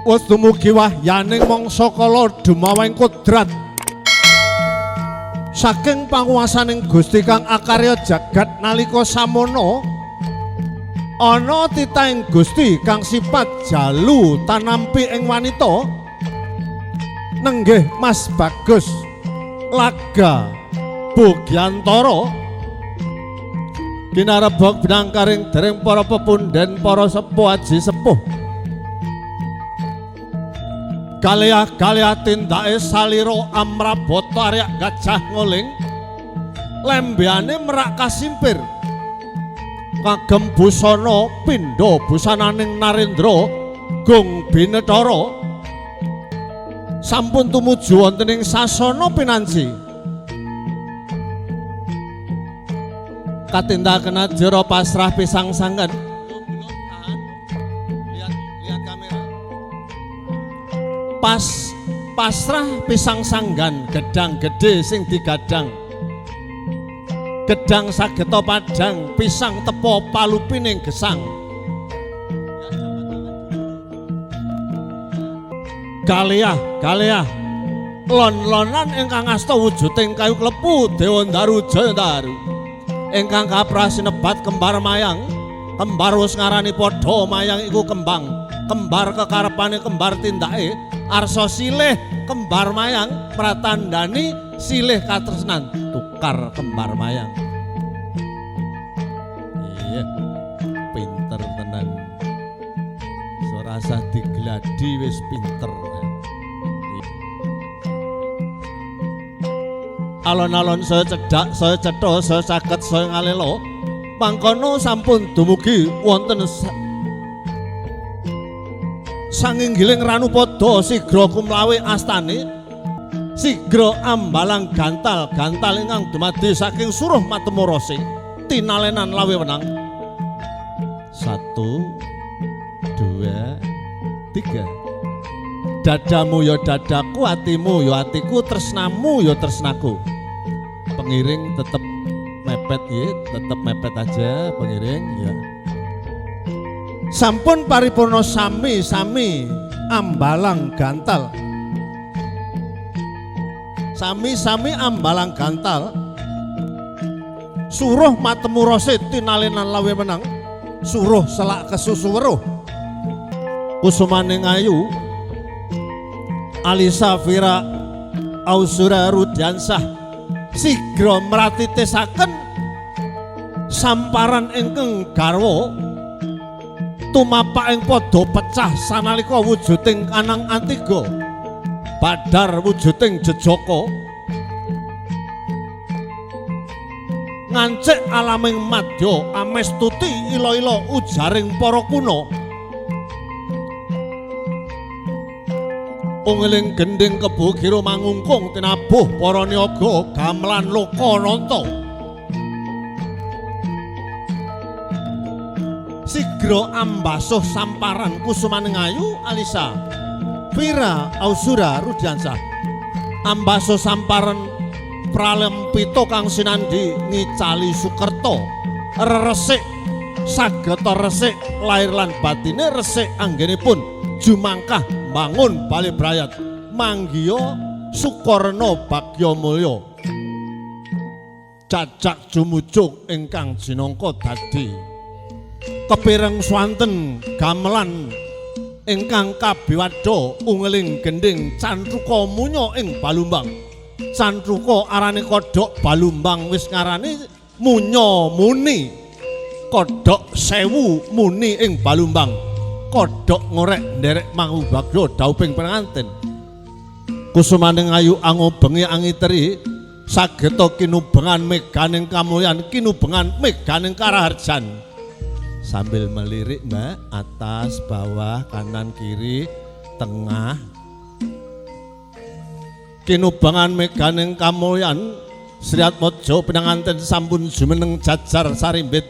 Wis dumugi wahyaning mangsa kala dumaweng kodrat saking panguwasaning Gusti kang akarya jagat nalika samono ana titahing Gusti kang sipat jalu tanampi ing wanita nenggih Mas Bagus Laga Bogyantara kinarebog binangkaring dering para pepunden para sepuh aji sepuh galeah-galeah tindake salira amrabata aryak gajah ngoling lembeane merak kasimpir kagem busana pindha busananing Narendra Gung Binethara sampun tumuju wonten ing sasana pinanci katindakaken ajara pasrah pisang sanggen. Lihat kamera. Pas pasrah pisang sanggan gedang gedhe sing digadang gedang sageta padhang pisang tepo palupining gesang galeah galeah lon-lonan ingkang asta wujuding kayu klepu Dewandaru Jayandaru ingkang kaprah sinebat kembar mayang kembar wis ngarani padha mayang iku kembang kembar kekarepane kembar tindake arsa silih kembar mayang pratandhani silih katresnan tukar kembar mayang. Iya, pinter tenan. Ora usah digladi wis pinter. Alon-alon saya cedhak, saya cetha, saya caket, saya ngalela. Mangkono sampun dumugi wonten sanginggiling Ranupada sigra kumlawe astane sigra ambalang gantal gantal ingkang dumadi saking suruh matemu rase tinalenan lawe wenang. 1 2 3. Dadamu ya dadaku, atimu ya atiku, tresnamu ya tresnaku. Pengiring tetep mepet ya, tetep mepet aja pengiring ya. Sampun paripurna sami-sami ambalang gantal. Sami-sami ambalang gantal. Suruh matemu rase tinalenan lawe menang. Suruh selak kesusu weruh. Kusumaning ayu Alisa Vira Ausura Rudiansah sigra mratitisaken samparan ingkang garwa tumapak ing padha pecah sanalika wujuding Kanang Antiga badar wujuding jejaka ngancik alaming madya amestuti ila-ila ujaring para kuna ungeling gendhing kebo gira mangungkung tinabuh para niyaga gamelan lokananta sigra ambasuh samparan kusumaning ayu Alisa Vira Ausura Rudiansah ambasuh samparan pralempita kang sinandhi ngicali Sukerta reresik sageta resik lair lan batine resik anggenipun jumangkah bangun bale brayat manggiya Sukarna bagya mulya cacak jumujuk ingkang jinangka dadi kepireng swanten gamelan ingkang kabiwadha ungeling gendhing cantruka munya ing Balumbang. Cantruka arane kodhok Balumbang wis ngarani munya muni. Kodhok 1000 muni ing Balumbang. Kodhok ngorek nderek mangubagya dauping pengantin. Kusumaning ayu angubengi angiteri sageta kinubengan meganing kamulyan kinubengan meganing karaharjan. Sambil melirik Mbak, atas, bawah, kanan, kiri, tengah. Kinubangan meganing kamulyan Sri Atmojo pinanganten sampun jumeneng jajar sarimbit.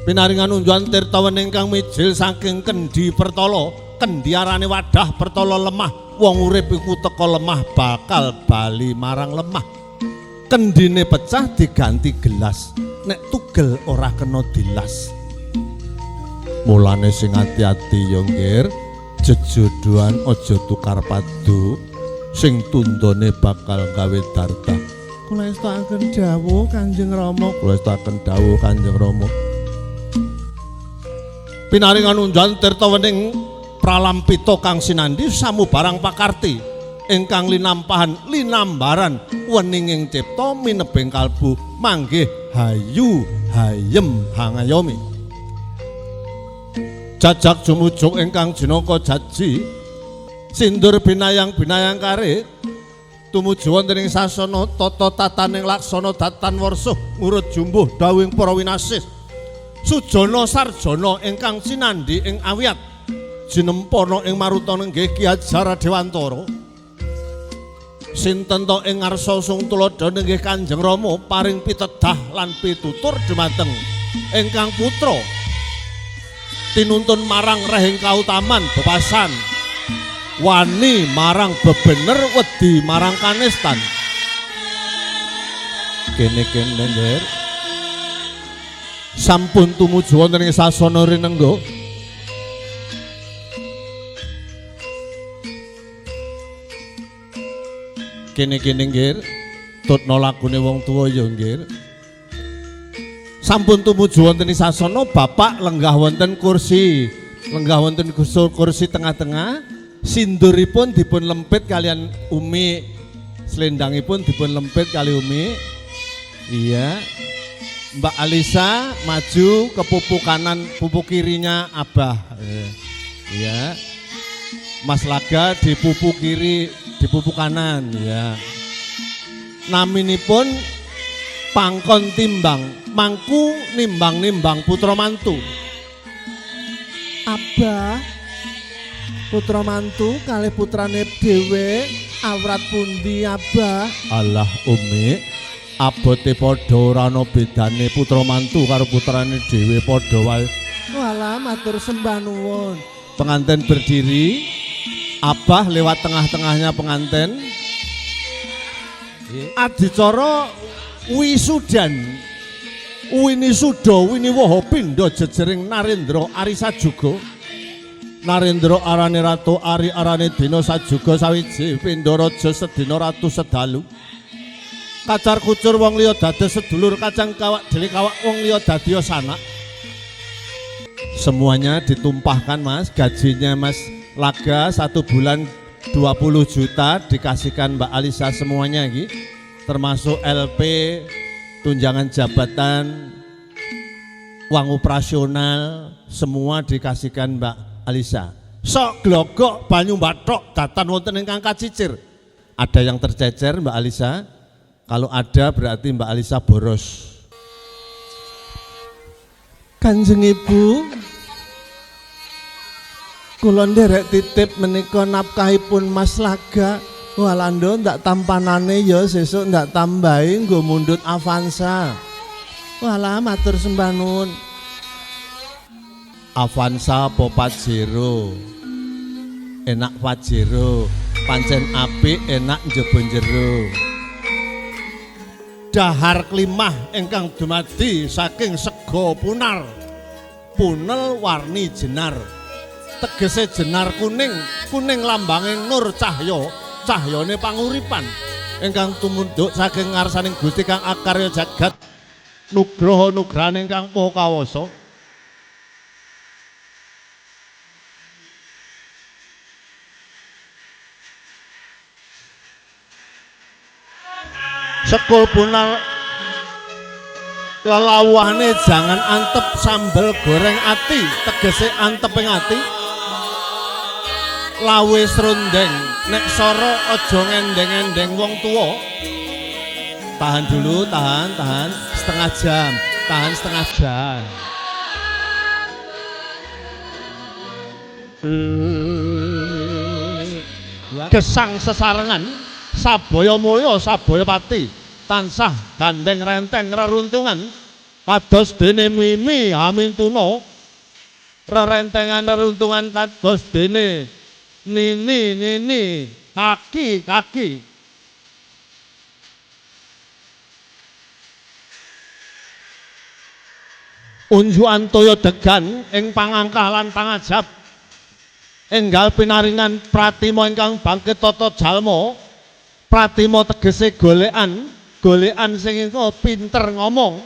Pinaringan unjuhan tirta wening kang mijil saking kendi pertala, kendi arane wadah pertala lemah. Wong urip iku teka lemah bakal bali marang lemah. Kendine pecah diganti gelas, nek tugel ora kena dilas. Mulane sing ati-ati ya nggir, Jejodohan aja tukar padu, sing tundone bakal gawe darta. Kula estokaken dawuh Kanjeng Rama, kula estokaken dawuh Kanjeng Rama. Pinaringan unjukan tirta wening pralampita kang sinandhi samubarang pakarti ingkang linampahan linambaran weninging cipta minebing kalbu manggih hayu hayem hangayomi. Jajak jumujuk ingkang jinaka jaji sindur binayang binayang kare tumuju wonten ing sasana tata tataning laksana datan warsa ngurut jumbuh dawuhing para winasih sujana sarjana ingkang sinandhi ing awiyat jinempana ing maruta nenggih Ki Hajar Dewantara. Sinten to ing ngarsa sung tuladha nenggih Kanjeng Rama paring pitedah lan pitutur dumateng ingkang putra tinuntun marang rehing kautaman bebasan wani marang bebener wedi marang kanistan. Kene-kene nggih sampun tumuju wonten ing sasana rinengga. Kene-kene nggih tutna lagune wong tuwa ya nggih. Sampun tumuju wonten ing sasana, bapak lenggah wonten kursi, lenggah wonten kursi tengah-tengah, sinduripun dipun lempit kalian Umi, selendangipun dipun lempit kali Umi. Iya. Mbak Alisa maju ke pupu kanan, pupu kirinya Abah. Iya. Mas Laga di pupu kiri, di pupu kanan, ya. Naminipun pangkon timbang, mangku nimbang-nimbang putra mantu. Abah, putra mantu kalih putrane dhewe awrat pundi Abah? Alah Umi, abote padha ora ana bedane putra mantu karo putrane dhewe padha wae. Walah matur sembah nuwun. Pengantin berdiri, Abah lewat tengah-tengahnya pengantin. Adicara wisudan winisuda winiwaha pindha jejering Narendra Ari Sajuga. Narendra arane ratu, Ari arane dina, Sajuga sawiji, pindha raja sedina ratu sedalu. Kacar kucur wong liya dados sedulur, kacang kawak dhewe kawak wong liya dadi sanak. Semuanya ditumpahkan Mas, gajinya Mas Laga 1 bulan 20 juta dikasihkan Mbak Alisa semuanya iki, termasuk LP, tunjangan jabatan, uang operasional, semua dikasihkan Mbak Alisa. Sok glogok banyu bathok datan wonten ingkang kacicir. Ada yang tercecer Mbak Alisa? Kalau ada berarti Mbak Alisa boros. Kanjeng Ibu, kula nderek titip menika nafkahipun Mas Laga. Walando ndak tampanane ya sesuk ndak tambahi nggo mundhut Avanza. Walah matur sembah nuwun. Avanza apa Pajero? Enak Pajero, pancen apik enak njaba jero. Dahar klimah ingkang dumadi saking sega punar. Punel warni jenar. Tegese jenar kuning, kuning lambange nur cahya, cahyane panguripan ingkang tumundhuk saking ngarsaning Gusti kang akarya jagat nugraha nugrahane ingkang Maha Kawasa. Sekul punal lelawuhane jangan antep sambel goreng ati, tegese antep ing ati. Lawe srundeng nek soro aja ngendeng-endeng wong tuwa. Tahan dulu, tahan, tahan setengah jam, tahan setengah jam. Gesang sesarengan sabaya mulya sabaya pati tansah gandeng renteng reruntungan kados dene Mimi Hamintuna, rerentengan reruntungan kados dene Nini Nini kaki kaki. Unjukan toya degan ing pangangkah lan pangajap Enggal pinaringan pratima ingkang bangkit tata jalma. Pratima tegese golekan, golekan sing engko pinter ngomong,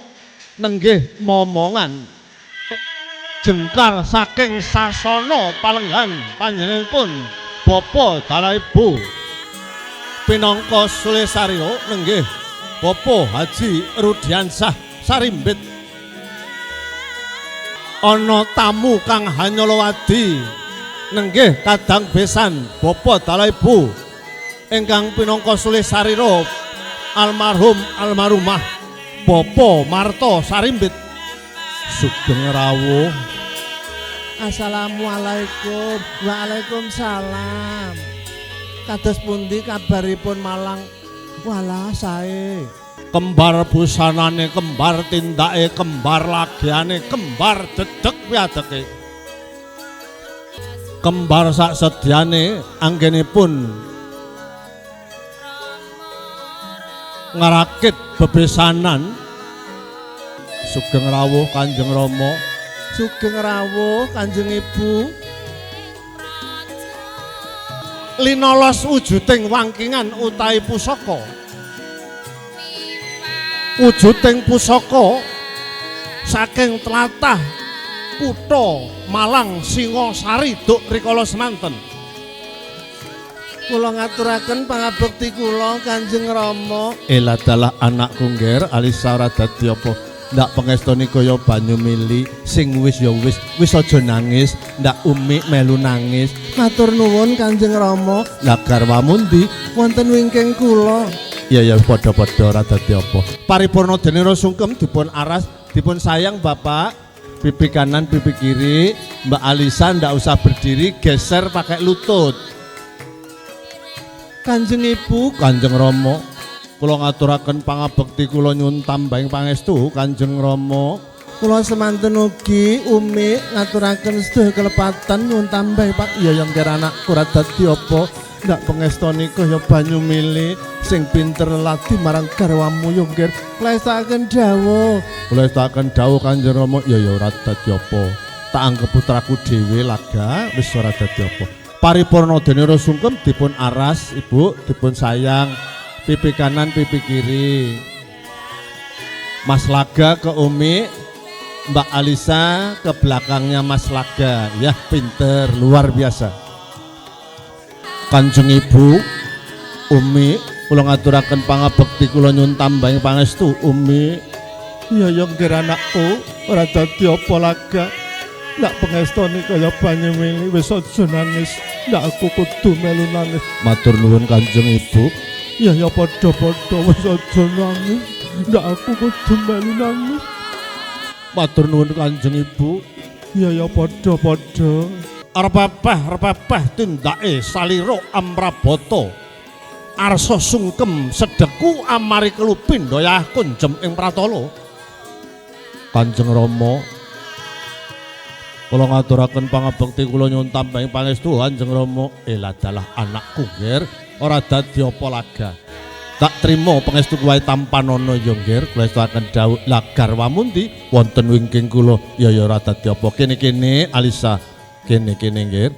nenggih momongan. Jengkar saking sasana palenggan panjenenganipun Bapa dalah Ibu pinangka Sulesaryo nenggih Bapa Haji Rudiansah Sarimbit. Ana tamu kang hanyalawadi nenggih kadang besan Bapa dalah Ibu ingkang pinangka Sulesarira almarhum almarhumah Bapa Marto Sarimbit. Sugeng rawuh. Assalamualaikum. Waalaikumsalam. Kados pundi kabaripun Malang? Walah sae. Kembar busanane, kembar tindake, kembar lagiane, kembar dedeg piadeke. Kembar sak sedyane anggenipun ngrakit bebesanan. Sugeng rawuh Kanjeng Rama. Sugeng rawuh Kanjeng Ibu. Linolos wujuding wangkingan utawi pusaka. Wujuding pusaka saking tlatah kutha Malang Singosari duk rikala semanten. Kula ngaturaken pangabekti kula Kanjeng Rama. Eladalah anakku ngger Alisa ora dadi apa. Ndak pengestoni kaya banyu mili sing wis ya wis, wis aja nangis, ndak Umi melu nangis. Matur nuwun Kanjeng Rama. Lah garwamu ndi? Wonten wingking kula. Ya ya padha-padha ora dadi apa. Paripurna dene sungkem dipun aras, dipun sayang Bapak. Pipi kanan, pipi kiri. Mbak Alisa ndak usah berdiri, geser pakai lutut. Kanjeng Ibu, Kanjeng Rama, kula ngaturaken pangabekti kula nyuwun tambahing pangestu Kanjeng Rama. Kula semanten ugi Umi ngaturaken sedaya kelepatan nyuwun tambahing Pak. Ya yang kira anakku ora dadi apa. Ndak pengestoni kaya banyu mili sing pinter ladi marang garwamu yo nggih. Kula estakaken dawuh. Kula estakaken dawuh Kanjeng Rama. Ya ya ora dadi apa. Tak anggep putraku dhewe laga wis ora dadi apa. Paripurna dene sungkem dipun aras Ibu, dipun sayang. Pipi kanan, pipi kiri. Mas Laga ke Umi, Mbak Alisa ke belakangnya Mas Laga. Ya pinter, luar biasa. Kanjeng Ibu, Umi, kula ngaturaken pangabekti kula nyuwun tambahing pangestu Umi. Ya ya nggih anakku, ora dadi apa laga. Ndak pengestoni kaya banyu mili wis aja nangis. Ndak aku kudu melu nangis. Matur nuwun Kanjeng Ibu. Ya ya padha-padha wis aja nangis. Ndak aku kudu melu nangis. Matur nuwun Kanjeng Ibu. Ya ya padha-padha. Repepeh-repepeh tindake salira amrabata. Arsa sungkem sedeku amari kelupin doyah kunjem ing pratala. Kanjeng Rama, kula ngaturaken pangabekti kula nyuwun tambahing pangestu Kanjeng Rama. Eladalah anakku nggih, ora dadi apa laga. Tak trima pangestu kuwae tampanana ya nggih, kula estakaken dawuh. Lah garwamu ndi? Wonten wingking kula. Ya ya ora dadi apa. Kene-kene Alisa, kene-kene nggih.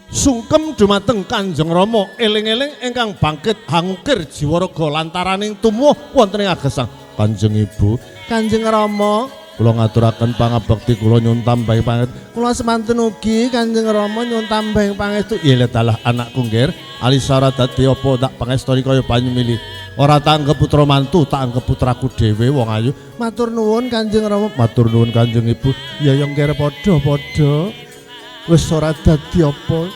Sungkem dumateng Kanjeng Rama, eling-eling ingkang bangkit hangukir jiwa raga lantaraning tumuwuh wonten ing agesang. Kanjeng Ibu, Kanjeng Rama, kula ngaturaken pangabekti kula nyuwun tambahing pangestu. Kula semanten ugi Kanjeng Rama nyuwun tambahing pangestu. Ya dalah anakku nggih, Alisa ora dadi apa tak pangestoni kaya banyu mili. Ora tak anggep putra mantu, tak anggep putraku dhewe wong ayu. Matur nuwun Kanjeng Rama. Matur nuwun Kanjeng Ibu. Ya ya nggih padha-padha. Wis ora dadi apa.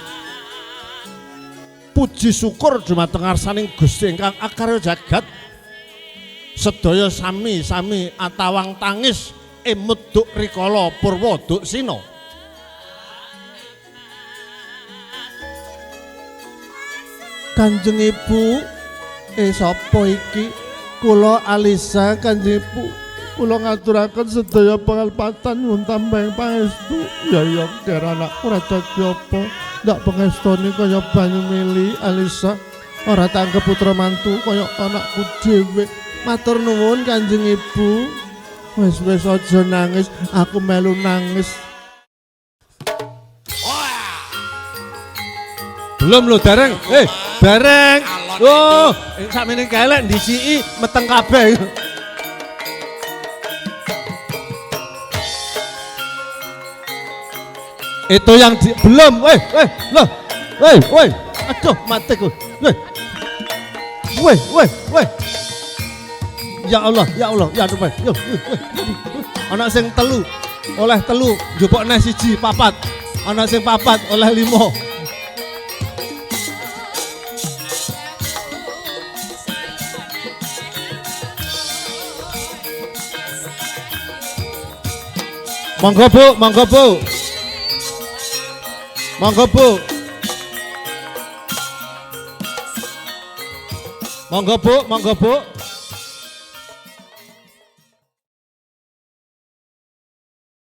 Puji syukur dumateng ngarsaning Gusti ingkang akarya jagat. Sedaya sami-sami atawang tangis emut duk rikala purwa duk sina. Kanjeng Ibu, sapa iki? Kula Alisa Kanjeng Ibu. Kula ngaturaken sedaya pangalpatan nyuwun tambahing pangestu. Ya ya ger anakku ora dadi apa. Ndak pengestoni kaya banyu mili Alisa. Ora tak anggep putra mantu kaya anakku dhewe. Matur nuwun Kanjeng Ibu. Wis wis aja nangis, aku melu nangis. Belum lho dereng. Dereng. Oh, sakmene kelek ndisiki meteng kabeh. Itu yang belum. Loh. Weh. Aduh, mati ku. Weh. Weh, weh, weh. Ya Allah, ya Allah, ya Allah. Yo, weh. Ana sing telu, oleh telu, njupuk neh siji, papat. Ana sing papat, oleh 5. Monggo Bu, monggo Bu. Monggo Bu. Monggo Bu, monggo Bu.